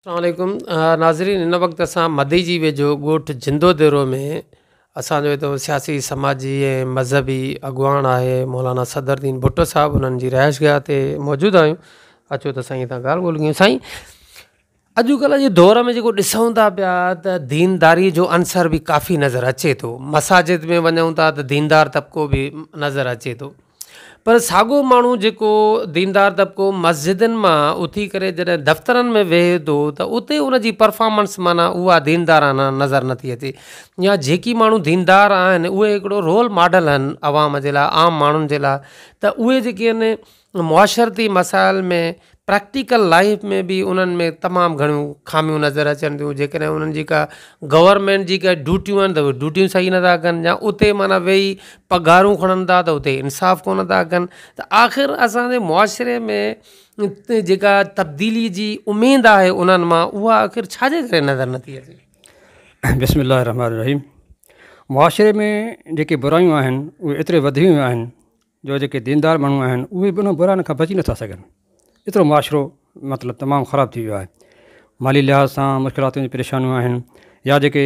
السلام عليڪم ناظرين هن وقت اسان مديجي ويجهو ڳوٺ جندو ديرو ۾ اسان جو هتو سياسي سماجي ۽ مذهبي اڳواڻ آهي مولانا صدر الدين ڀٽو صاحب انهن جي رهائش گاهه تي موجود آهيون اچو ته سائين سان ڳالهه ٻولهه ڪيون سائين اڄڪلهه جي دور ۾ جيڪو ڏسون ٿا پيا ته دينداري جو عنصر به ڪافي نظر اچي ٿو مساجد ۾ وڃون ٿا ته ديندار طبقو به نظر اچي ٿو پر ساڳو ماڻهو جيڪو ديندار طبقو مسجدن مان اٿي ڪري جڏهن دفترن ۾ ويهي ٿو ته اتي ان جي پرفارمنس معنيٰ اها ديندارانه نظر نٿي اچي يا جيڪي ماڻهو ديندار آهن اهي هڪڙو رول ماڊل آهن عوام جي لاء عام ماڻهن جي لاء ته اهي جيڪي آهن معاشرتي مسائل ۾ پريڪٽيڪل لائيف ۾ به انهن ۾ تمام گهڻيون خاميون نظر اچن ٿيون جيڪڏهن انهن جي ڪا گورنمينٽ جي ڪا ڊيوٽيون آهن ته اهي ڊيوٽيون صحيح نٿا ڪن يا اتي معنيٰ ويهي پگهارون کڻن ٿا ته اتي انصاف ڪونه ٿا ڪن ته آخر اسانجي معاشري ۾ جيڪا تبديلي جي اميد آهي انهن مان اها آخر ڇاجي ڪري نظر نٿي اچي. بسم الله الرحمٰن الرحيم معاشري ۾ جيڪي برايون آهن اهي ايتري وڌي ويون آهن جو جيڪي ديندار ماڻهو آهن اهي به انهن براين کان بچي نٿا سگهن ايترو معاشرو مطلب تمام خراب ٿي ويو آهي مالي لحاظ سان مشڪلاتون پريشانيون آهن يا جيڪي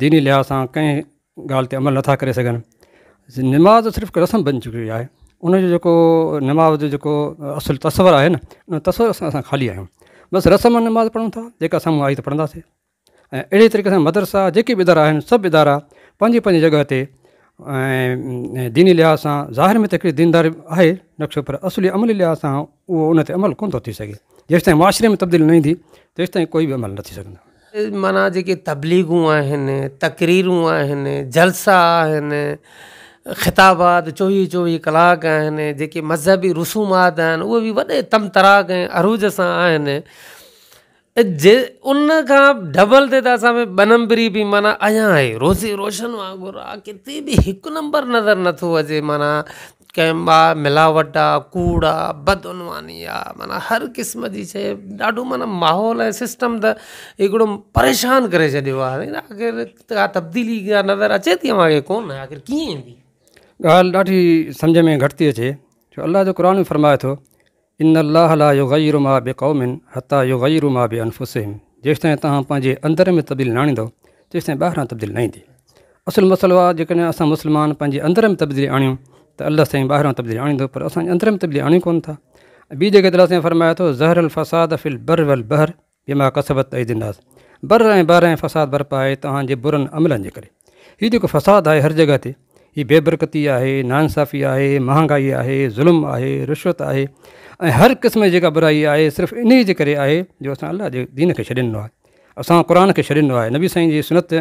ديني لحاظ سان ڪنهن ڳالهه تي عمل نٿا ڪري سگهن نماز صرف هڪ رسم بنجي چڪي آهي ان جو جيڪو نماز جو جيڪو اصل تصور آهي نه ان تصور سان اسان خالي آهيون بس رسم نماز پڙهون ٿا جيڪا سامهون آئي ته پڙهنداسين ۽ اهڙي طريقي سان مدرسا جيڪي به ادارا آهن سڀ ادارا پنهنجي پنهنجي جڳهه تي ۽ ديني لحاظ سان ظاهر ۾ ته هڪڙي دينداري آهي نقشو پر اصلي عملي لحاظ سان اهو ان تي عمل ڪونه ٿو ٿي سگهي جيستائين معاشري ۾ تبديلي نه ايندي تيستائين ڪوئي به عمل نه ٿي سگهندو. معنيٰ جيڪي تبليغون آهن، تقريرون آهن، جلسا آهن، خطابات چوويهه چوويهه ڪلاڪ آهن، جيڪي مذهبي رسومات آهن اهي به وڏي طمطراق ۽ عروج سان آهن. جي ان کان ڊبل تي ته اسان ۾ ٻه نمبري به معنيٰ اڃا آهي روزي روشن وانگر آ ڪٿي به هڪ نمبر نظر نٿو اچي معنيٰ ڪنهن مان ملاوٽ آ ڪوڙ آ بدعنواني آ معنيٰ هر قسم جي شيء ڏاڍو معنيٰ ماحول ۽ سسٽم ته هڪڙو پريشان ڪري ڇڏيو آ آخر ڪا تبديلي ڪا نظر اچي ٿي اوهان کي ڪونه آخر ڪيئن ايندي. ڳالهه ڏاڍي سمجهه ۾ گهٽ ٿي اچي جو الله جو قرآن به فرمائي ٿو ان الله لا يغير ما بقوم حتي يغيروا ما بانفسهم جيستائين توهان پنهنجي اندر ۾ تبديلي نه آڻيندؤ تيستائين ٻاهران تبديلي نه ايندي. اصل مسئلو آهي جيڪڏهن اسان مسلمان پنهنجي اندر ۾ تبديلي آڻيون ته الله سائين ٻاهران تبديلي آڻيندو پر اسان اندر ۾ تبديلي آڻيون ڪونه ٿا. ٻي جڳهه تي الله سائين فرمائي ٿو ظهر الفساد في البر والبحر بما ڪسبت ايدي الناس بر ۽ بحر ۾ فساد برپا آهي توهان جي برن عملن جي ڪري. هي جيڪو فساد آهي هر جڳهه تي هي بي برڪتي آهي، ناانصافي آهي، مهانگائي آهي، ظلم آهي، رشوت آهي ۽ هر قسم جي جيڪا برائي آهي صرف انهي جي ڪري آهي جو اسان الله جي دين کي ڇڏي ڏنو آهي اسان قرآن کي ڇڏي ڏنو آهي نبي سائين جي سنت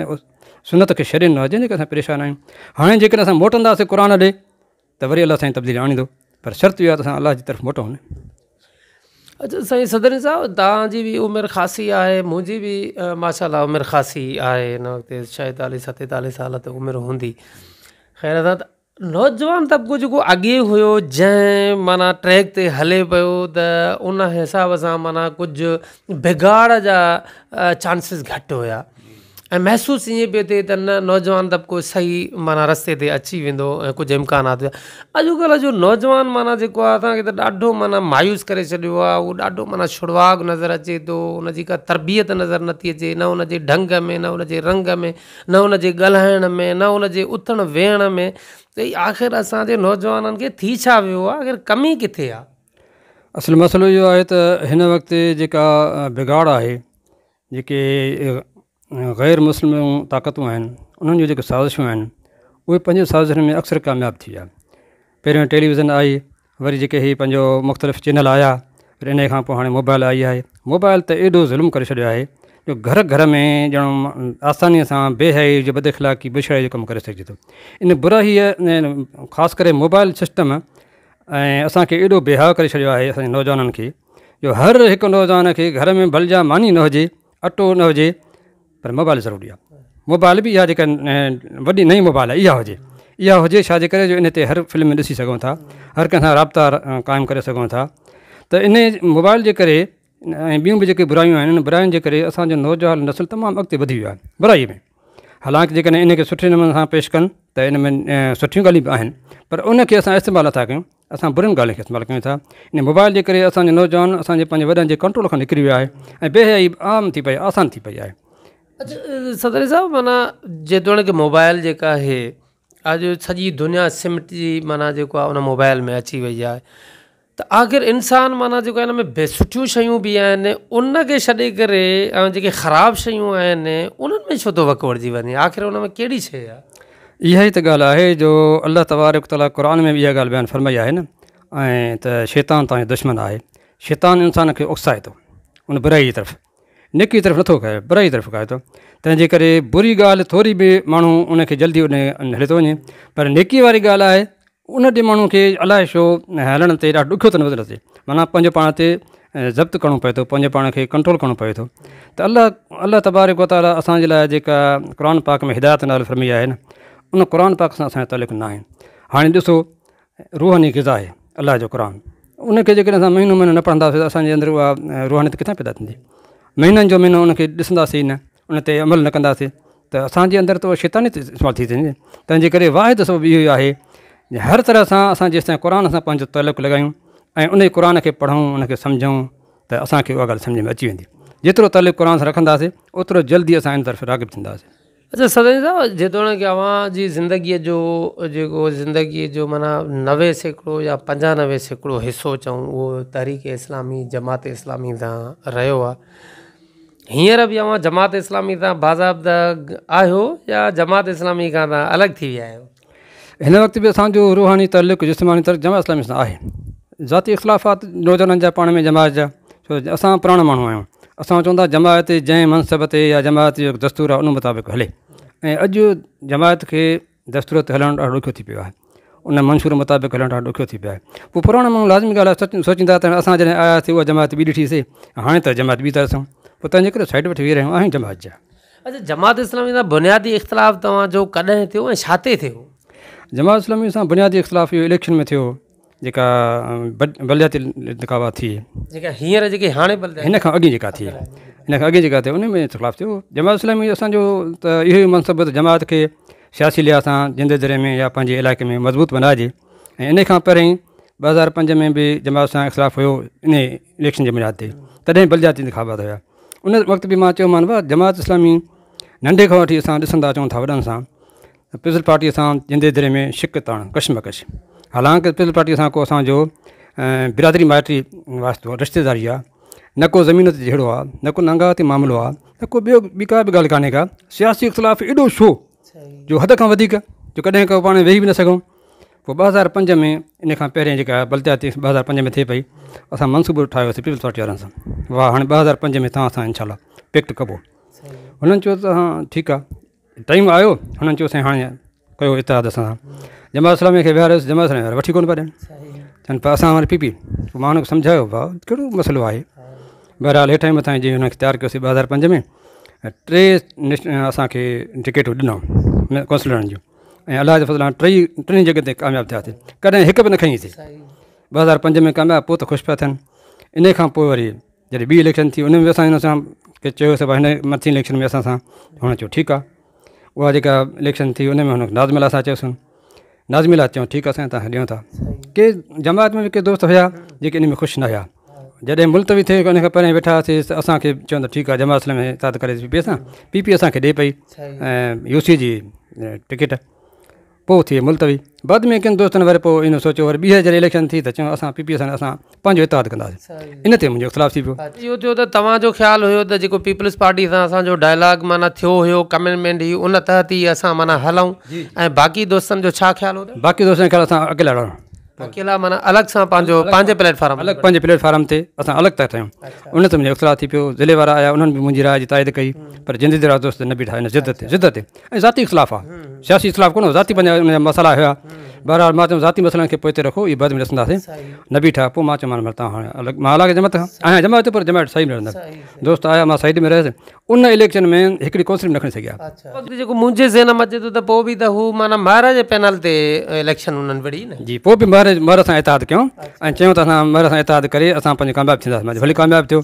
سنت کي ڇڏي ڏنو آهي جنهن جي ڪري اسان پريشان آهيون هاڻي جيڪڏهن اسان موٽنداسين قرآن ڏي ته وري الله سائين تبديلي آڻيندو پر شرط اهو آهي ته اسان الله جي طرف موٽون نه. اچا سائين صدر صاحب توهان جي به عمر خاصي آهي منهنجي به ماشاء الله عمر خاصي آهي هن وقت ڇائيتاليهه ستيتاليهه سال ته عمر هوندي خير سان ته نوجوان طبقو جيڪو اڳي هيو جنهن معنيٰ ٽريڪ تي هلي پيو ته ان حساب سان معنيٰ ڪجهه بگاڙ جا چانسز گهٽ هيا ۽ محسوس ائين پيو ٿئي ته نه نوجوان طبقو صحيح معنيٰ رستي تي اچي ويندو ۽ ڪجهه امڪانات هيا اڄڪلهه جو نوجوان معنيٰ جيڪو آهي اسان کي ته ڏاڍو معنيٰ مايوس ڪري ڇڏيو آهي اهو ڏاڍو معنيٰ ڇڙواڳ نظر اچي ٿو ان جي ڪا تربيت نظر نٿي اچي نه ان جي ڍنگ ۾ نه ان جي رنگ ۾ نه ان جي ڳالهائڻ ۾ نه ان جي اٿڻ ويهڻ ۾ ته آخر اسان جي نوجوانن کي ٿي ڇا ويو آهي آخر ڪمي ڪٿي آهي. اصل مسئلو اهو آهي ته هن وقت جيڪا بگاڙ آهي جيڪي غير مسلم طاقتون آهن انهن جون جيڪي سازشون آهن اهي پنهنجي سازشن ۾ اڪثر ڪامياب ٿي ويا پهريون ٽيليويزن آئي وري جيڪي هي پنهنجو مختلف چينل آيا وري انهي کان پوء هاڻي موبائل آئي آهي موبائل ته ايڏو ظلم ڪري ڇڏيو آهي جو گهر گهر ۾ ڄڻ آساني سان بي حيائي جو بد اخلاقي بڇڙائي جو ڪم ڪري سگهجي ٿو ان برائي خاص ڪري موبائل سسٽم ۽ اسانکي ايڏو بي حياء ڪري ڇڏيو آهي اسانجي نوجوانن کي جو هر هڪ نوجوان کي گهر ۾ ڀل جا ماني نه هجي اٽو نه هجي پر موبائل ضروري آهي موبائل به اها جيڪا وڏي نئين موبائل آهي اها هجي اها هجي ڇا جي ڪري جو ان تي هر فلم ڏسي سگهون ٿا هر ڪنهن سان رابطا قائم ڪري سگهون ٿا ته ان موبائل جي ڪري ۽ ٻيون به جيڪي برايون آهن ان براين جي ڪري اسانجو نوجوان نسل تمام اڳتي وڌي ويو آهي برائي ۾ حالانڪ جيڪڏهن ان کي سٺي نموني سان پيش ڪن ته ان ۾ سٺيون ڳالهيون به آهن پر ان کي اسان استعمال نٿا ڪيون. اسان برين ڳالهين کي استعمال ڪيون ٿا. ان موبائل جي ڪري اسان جو نوجوان اسان جي پنهنجي وڏن جي ڪنٽرول کان نڪري ويو آهي ۽ بي حيائي عام ٿي پئي آسان ٿي پئي آهي. اچ صدري صاحب معنيٰ جيتوڻيڪ موبائل جيڪا آهي اڄ سڄي دنيا سمٽجي معنيٰ جيڪو آهي ان موبائل ۾ اچي وئي آهي ته آخر انسان معنيٰ جيڪو آهي ان ۾ بي سٺيون شيون به آهن ان کي ڇڏي ڪري ۽ جيڪي خراب شيون آهن انهن ۾ ڇو ٿو وڪوڙجي وڃي آخر ان ۾ ڪهڙي شيء آهي. اها ئي ته ڳالهه آهي جو الله تبارڪ وتعاليٰ قرآن ۾ به اها ڳالهه بيان فرمائي آهي نه ۽ ته شيطان توهان جو دشمن آهي شيطان انسان کي اڪسائي ٿو ان برائي جي طرف نيڪي طرف نٿو اڪسائي برائي طرف اڪسائي ٿو تنهن جي ڪري بري ڳالهه ٿوري به ماڻهو ان کي جلدي ان هلي ٿو وڃي پر نيڪي واري ڳالهه آهي ان ڏي ماڻهو کي الائي ڇو هلڻ تي ڏاڍو ڏکيو ٿو نظر اچي معنيٰ پنهنجو پاڻ تي ضبط ڪرڻو پئي ٿو پنهنجو پاڻ کي ڪنٽرول ڪرڻو پئي ٿو ته الله الله تبارڪ وتعاليٰ اسان جي لاء جيڪا قرآن پاڪ ۾ هدايت نازل فرمائي آهي نه ان قرآن پاڪ سان اسان جو تعلق نه آهي هاڻي ڏسو روحاني غذا آهي الله جو قرآن ان کي جيڪڏهن اسان مهينو مهينو نه پڙهنداسين ته اسان جي اندر اها روحانيت ڪٿان پيدا ٿيندي مهينن جو مهينو ان کي ڏسنداسين ئي نه ان تي عمل نه ڪنداسين ته اسان جي اندر ته اها شيطانيت استعمال ٿي ٿي وڃي تنهن جي ڪري واحد سبب اهو ئي آهي هر طرح سان اسان جيستائين قرآن سان پنهنجو تعلق لڳايون ۽ ان قرآن کي پڙهون ان کي سمجهون ته اسان کي اها ڳالهه سمجهه ۾ اچي ويندي جيترو تعلق قرآن سان رکنداسين اوترو جلدي اسان ان طرف راغب ٿينداسين اچا صدر صاحب جيتوڻيڪ اوهان جي زندگيء جو جيڪو زندگيء جو معنيٰ 90% يا 95% حصو چئون اهو تحريڪ اسلامي جماعت اسلامي سان رهيو آهي هينئر به اوهان جماعت اسلامي سان باضابطه آهيو يا جماعت اسلامي کان توهان الڳ ٿي ويا آهيو؟ هن وقت به اسان جو روحاني تعلق جسماني تعلق جماعت اسلامي سان آهي. ذاتي اختلافات نوجوانن جا پاڻ ۾ جماعت جا ڇو جو اسان پراڻا ماڻهو آهيون اسان چون ٿا جماعت جنهن منصب تي يا جماعت جو دستور آهي ان مطابق هلي ۽ اڄ جماعت کي دستور تي هلڻ ڏاڍو ڏکيو ٿي پيو آهي ان منشور مطابق هلڻ ڏاڍو ڏکيو ٿي پيو آهي پوء پراڻا ماڻهو لازمي ڳالهه آهي سوچيندا ته اسان جڏهن آياسي اها جماعت ٻي ڏٺيسي هاڻي ته جماعت ٻي ٿا ڏسون پوء تنهن جي ڪري سائيڊ وٺي ويهي رهيا آهيون جماعت جا. اچا جماعت اسلامي سان بنيادي اختلاف توهان جو ڪڏهن ٿيو ۽ ڇا تي ٿيو؟ جماعت اسلامي سان بنيادي اختلاف اهو اليڪشن ۾ ٿيو جيڪا بلدياتي انتخابات ٿي. جيڪا هينئر جيڪي هاڻي بلدياتي هن کان اڳي جيڪا ٿي هن کان اڳي جيڪا ٿي ان ۾ اختلاف ٿيو. جماعت اسلامي اسان جو ته اهو ئي منصب هو ته جماعت کي سياسي لحاظ سان جندي دري ۾ يا پنهنجي علائقي ۾ مضبوط بنائجي ۽ ان کان پهرين 2005 ۾ به جماعت سان اختلاف هيو ان اليڪشن جي بنياد تي تڏهن بلدياتي انتخابات هيا ان وقت به مان چيومان ڀاء جماعت اسلامي ننڍي کان وٺي اسان ڏسندا اچون ٿا وڏن سان پيپلز پارٽيء سان جندي دري ۾ شڪ تاڻ ڪشمڪش حالانڪ پيپلز پارٽيء سان ڪو اسان جو برادري مائٽي واسطو رشتيداري آهي نه ڪو زمين تي جهيڙو آهي نه ڪو ننگا تي معاملو آهي نه ڪو ٻيو ٻي ڪا به ڳالهه ڪانهي ڪا سياسي اختلاف ايڏو ڇو جو حد کان وڌيڪ جو ڪڏهن ڪو پاڻ ويهي به نه سگهون پوء 2005 ۾ ان کان پهرين جيڪا بلدياتي 2005 ۾ ٿي پئي اسان منصوبو ٺاهيوسي پيپلز پارٽي وارن سان واهه هاڻي 2005 ۾ توهان سان انشاء الله پيڪٽ ڪبو هنن چيو ته ها ٺيڪ آهي ٽائيم آيو هنن چيو سائين هاڻي ڪيو اتحاد اسان سان جماعت اسلامي کي ويهاريوسي جماعت اسلامي وارا وٺي ڪونه پيا ڏين چون پيا اسان واري پي پي پوء مان هن کي سمجهايو ڀاء ڪهڙو مسئلو آهي بهرحال هيٺ مٿان جي هن کي تيار ڪيوسي 2005 ۾ ٽي اسانکي ٽڪيٽون ڏنو ڪائونسلرن جون ۽ الله جي فضل سان ٽئي ٽنهي جڳهين تي ڪامياب ٿياسي ڪڏهن هڪ به نه کنئيسي 2005 ۾ ڪامياب پوء ته خوش پيا ٿين ان کان پوء وري جڏهن ٻي اليڪشن ٿي ان ۾ به اسان هن سان کي چيوسي ڀاء هن مٿين اليڪشن ۾ اسان سان هن چيو ٺيڪ آهي اها جيڪا اليڪشن ٿي ان ۾ هن ناظم الله سان چيوسون ناظم الله چيو ٺيڪ آهي سائين توهان کي ڏيون ٿا ڪي جماعت ۾ به ڪي دوست هيا جيڪي ان ۾ خوش نه هيا جڏهن ملتوي ٿي ان کان پهرين ويٺا هئاسين ته اسان کي چون ته ٺيڪ آهي جماعت اسلامي اتحاد ڪري پي پي سان پي پي اسان کي ڏي پئي ۽ يو سي جي ٽڪيٽ پوء ٿي ملتوي بعد ۾ ڪن دوستن وري پوء ان سوچيو وري ٻيهر جڏهن اليڪشن ٿي ته چيو اسان پي پي سان اسان پنهنجو اتحاد ڪنداسين ان تي منهنجو اختلاف ٿي پيو. اهو ٿيو ته توهان جو خيال هيو ته جيڪو پيپلز پارٽي سان اسان جو ڊائلاگ معنيٰ ٿيو هيو ڪمٽمينٽ هئي ان تحت ئي اسان معنيٰ هلون ۽ باقي دوستن جو ڇا خيال هو ته. باقي دوستن جو خيال اسان اڪيلا لڙون. اڪيلا معنيٰ الڳ سان پنهنجو پنهنجي پليٽ فارم الڳ پنهنجي پليٽ فارم تي اسان الڳ ٿا ٺهيون ان تي منهنجو اختلاف ٿي پيو ضلعي وارا آيا انهن به منهنجي راء جي تائيد ڪئي پر جندي جا دوست نه بيٺا ان ضد تي ضد تي ۽ ذاتي اختلاف آ سياسي اختلاف ڪونه هو ذاتي پنهنجا ان جا مسئلا هيا بهرحال مان چيم ذاتي مسئلن کي پوئتي رکو اهي بعد ۾ ڏسنداسين نه بيٺا پوء مان چيم هاڻي تان هاڻي الڳ مان الڳ جماعت کان آهيان جماعت پر جماعت صحيح ۾ رهندس دوست آيا مان سائيڊ ۾ رهيس ان اليڪشن ۾ هڪڙي ڪونسل به نه کڻي سگهيا. وقت جيڪو منهنجي ذهن ۾ اچي ٿو ته پوء به ته هو معنيٰ مهر جي پينل تي اليڪشن انهن وڙهي نه. جي پوء به مهر مهر سان اتحاد ڪيون ۽ چيون ته اسان مهر سان اتحاد ڪري اسان پنهنجو ڪامياب ٿينداسين مان چيو ڀلي ڪامياب ٿيو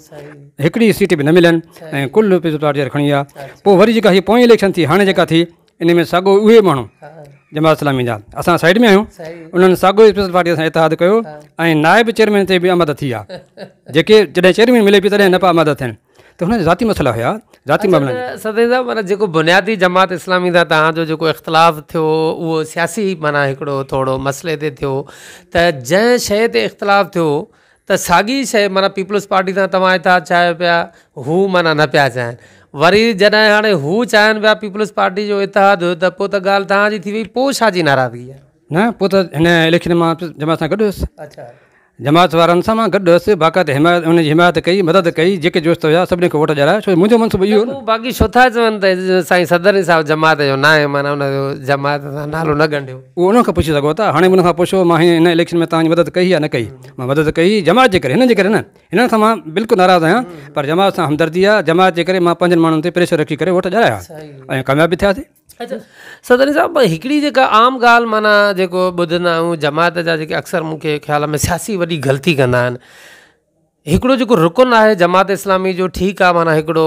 هڪڙي سيٽ به نه ملين ۽ ڪل پيپلز پارٽي وارا کڻي ويا پوء وري جيڪا هي پوئين اليڪشن ٿي هاڻي جيڪا ٿي ان ۾ ساڳو اهي ماڻهو جماعت اسلامي جا اسان سائيڊ ۾ آهيون، انهن ساڳو ئي پيپلز پارٽي سان اتحاد ڪيو ۽ نائب چيئرمين تي به آماده ٿي ويا، جيڪي جڏهن چيئرمين ملي پئي تڏهن نه پيا آماده ٿين ته هنن جا ذاتي مسئلا هيا، ذاتي معاملا. صدر صاحب معنيٰ جيڪو بنيادي جماعت اسلامي سان توهان جو جيڪو اختلاف ٿيو اهو سياسي معنيٰ هڪڙو ٿورو مسئلي تي ٿيو ته جنهن شيء تي اختلاف ٿيو ته ساڳي شيء معنيٰ پيپلز پارٽي سان توهان اتحاد چاهيو پيا هو معنيٰ نه پيا چاهين وري جڏهن هاڻي هو چاهين پيا پيپلز پارٽي جو اتحاد ته پوء ته ڳالهه توهان جي ٿي وئي پوء ڇا جي ناراضگي آهي؟ نه پوء ته هن اليڪشن مان جماعت سان گڏ هيس. جماعت وارن سان مان گڏ هيس باقاعده حمايت انهن جي حمايت ڪئي مدد ڪئي جيڪي دوست هيا سڀني کي ووٽ ڏياريا ڇو جو منهنجو منصوبو اهو هو نه. پوء باقي ڇو ٿا چون ته سائين صدر صاحب جماعت جو ناهي معنيٰ ان جو جماعت سان نالو نه ڳنڍيو. اهو انهن کان پڇي سگهو ٿا. هاڻي به انهن کان پڇو مان هن اليڪشن ۾ توهان جي مدد ڪئي يا نه ڪئي. مان مدد ڪئي جماعت جي ڪري هنن جي ڪري نه. هنن کان مان بلڪل ناراض آهيان پر جماعت سان همدردي آهي. جماعت جي ڪري مان پنهنجن ماڻهن تي پريشر رکي ڪري ووٽ ڏيارايا ۽ ڪامياب به ٿياسين. اڇا صدر صاحب هڪڙي جيڪا عام ڳالهه معنيٰ جيڪو ٻڌندا آهيون جماعت جا جيڪي اڪثر مون کي خيال ۾ سياسي وڏي غلطي ڪندا آهن. هڪڙو جيڪو رڪن آهي جماعت اسلامي جو ٺيڪ آهي معنيٰ هڪڙو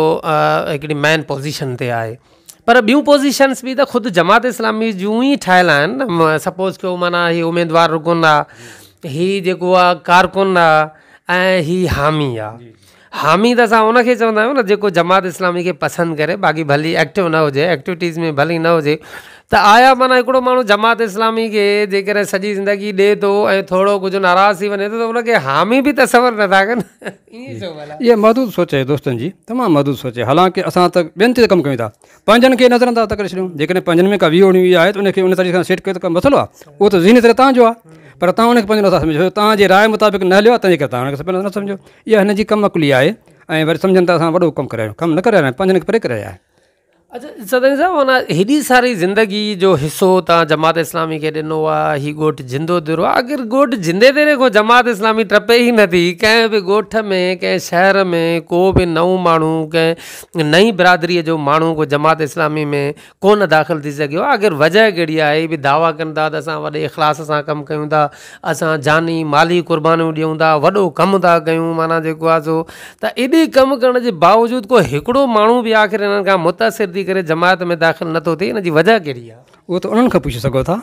هڪڙي مين پوزيشن تي آهي پر ٻيون پوزيشنس به ته خود جماعت اسلامي جون ئي ٺاهيل آهن نه سپوز ڪيو معنيٰ هي اميدوار رڪن آهي هي جيڪو آهي ڪارڪن آهي ۽ هي حامي آهي حامي ته اسان ان کي چوندا آهيون نه جيڪو جماعت اسلامي کي پسند ڪري باقي ڀلي ايڪٽو نه هجي ايڪٽيوٽيز ۾ ڀلي نه هجي ته آيا معنيٰ هڪڙو ماڻهو جماعت اسلامي کي جيڪڏهن سڄي زندگي ڏئي ٿو ۽ ٿورو ڪجهه ناراض ٿي وڃي ٿو ته ان کي حامي به تصور نٿا ڪن ائين ڇو ڀلا؟ اها محدود سوچ آهي دوستن جي تمام محدود سوچ آهي حالانڪه اسان ته ٻين تي ڪم ڪيون ٿا پنهنجن کي نظر انداز ٿا ڪري ڇڏيون جيڪڏهن پنهنجن ۾ ڪا ويهه اڻويهه آهي ته ان کي ان طريقي سان سيٽ ڪيو ته ڪا مسئلو آهي اهو ته ذهني طرح توهان جو آهي پر توهان ان کي پنهنجو نٿا سمجهو توهان جي راء مطابق نه هليو آهي تنهن جي ڪري توهان ان کي پنهنجو نه سمجهو اها هن جي ڪم عقلي آهي ۽ وري سمجهن ته اسان وڏو ڪم ڪري رهيا آهيون ڪم نه ڪري رهيا آهيون پنهنجن کي پري ڪري رهيا آهيون. اڇا صدر صاحب معنيٰ هيڏي ساري زندگي جو حصو توهان جماعت اسلامي کي ڏنو آ هي ڳوٺ جندو ديرو آ آخر ڳوٺ جندي ديري کان جماعت اسلامي ٽپي ئي نٿي ڪنهن به ڳوٺ ۾ ڪنهن شهر ۾ ڪو به نئون ماڻهو ڪنهن نئين برادري جو ماڻهو ڪو جماعت اسلامي ۾ ڪونه داخل ٿي سگهيو آ آخر وجهه ڪهڙي آهي هي به دعويٰ ڪن ٿا ته اسان وڏي اخلاص سان ڪم ڪيون ٿا اسان جاني مالي قربانيون ڏيون ٿا وڏو ڪم ٿا ڪيون معنيٰ جيڪو آ سو ته ايڏي ڪم ڪرڻ جي باوجود ڪو هڪڙو ماڻهو به آخر انهن کان متاثر ٿي ڪري جماعت ۾ داخل نٿو ٿئي ان جي وجهه ڪهڙي آ؟ اهو ته انهن کان پڇي سگهو ٿا.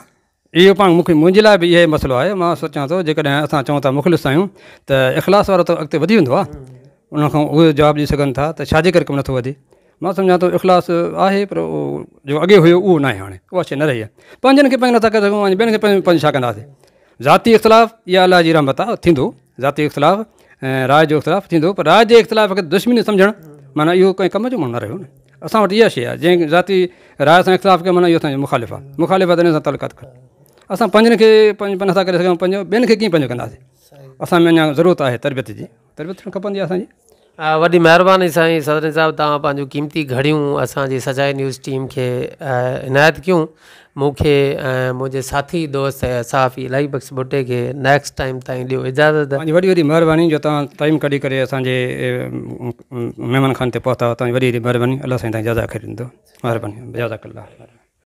اهو پاڻ مون کي منهنجي لاء به اهو ئي مسئلو آهي. مان سوچيان ٿو جيڪڏهن اسان چئون ٿا مخلص آهيون ته اخلاص وارو ته اڳتي وڌي ويندو آهي. انهن کان اهو جواب ڏئي سگهن ٿا ته ڇا جي ڪري ڪم نٿو وڌي. مان سمجهان ٿو اخلاص آهي پر اهو جو اڳي هيو اهو ناهي هاڻي اها شيء نه رهي آهي. پنهنجن کي پنهنجو نٿا ڪري سگهون ۽ ٻين کي پنهنجو ڇا ڪنداسين. ذاتي اختلاف اها الله جي رحمت آهي ٿيندو ذاتي اختلاف ۽ راء جو اختلاف ٿيندو پر راء جي اختلاف کي دشمني سمجهڻ معنيٰ اهو ڪنهن ڪم جو ماڻهو نه رهيو نه اسان وٽ اها شيء آهي جنهن ذاتي راء سان اختلاف ڪيو معنيٰ اهو اسانجو مخالف آهي مخالف آهي ته ان سان تعلقات ڪر اسان پنهنجن کي پنهنجو نٿا ڪري سگهون پنهنجو ٻين کي ڪيئن پنهنجو ڪنداسين اسان ۾ اڃا ضرورت آهي تربيت جي تربيت ٿيڻ کپندي آهي اسان جي. وڏي مهرباني سائين صدرين صاحب توهان پنهنجون قيمتي گهڙيون اسان جي سچائي نيوز ٽيم کي عنايت ڪيون مون کي ۽ منهنجي ساٿي دوست صحافي الاهي بخش ڀٽي کي نيڪسٽ ٽائيم تائين ڏيو اجازت. توهان جي وڏي وڏي مهرباني جو توهان ٽائيم ڪڍي ڪري اسان جي مهمان خاني تي پهتا توهان جي وڏي وڏي مهرباني الله سائين توهان کي جزاء خير ڏيندو مهرباني جزاڪ الله.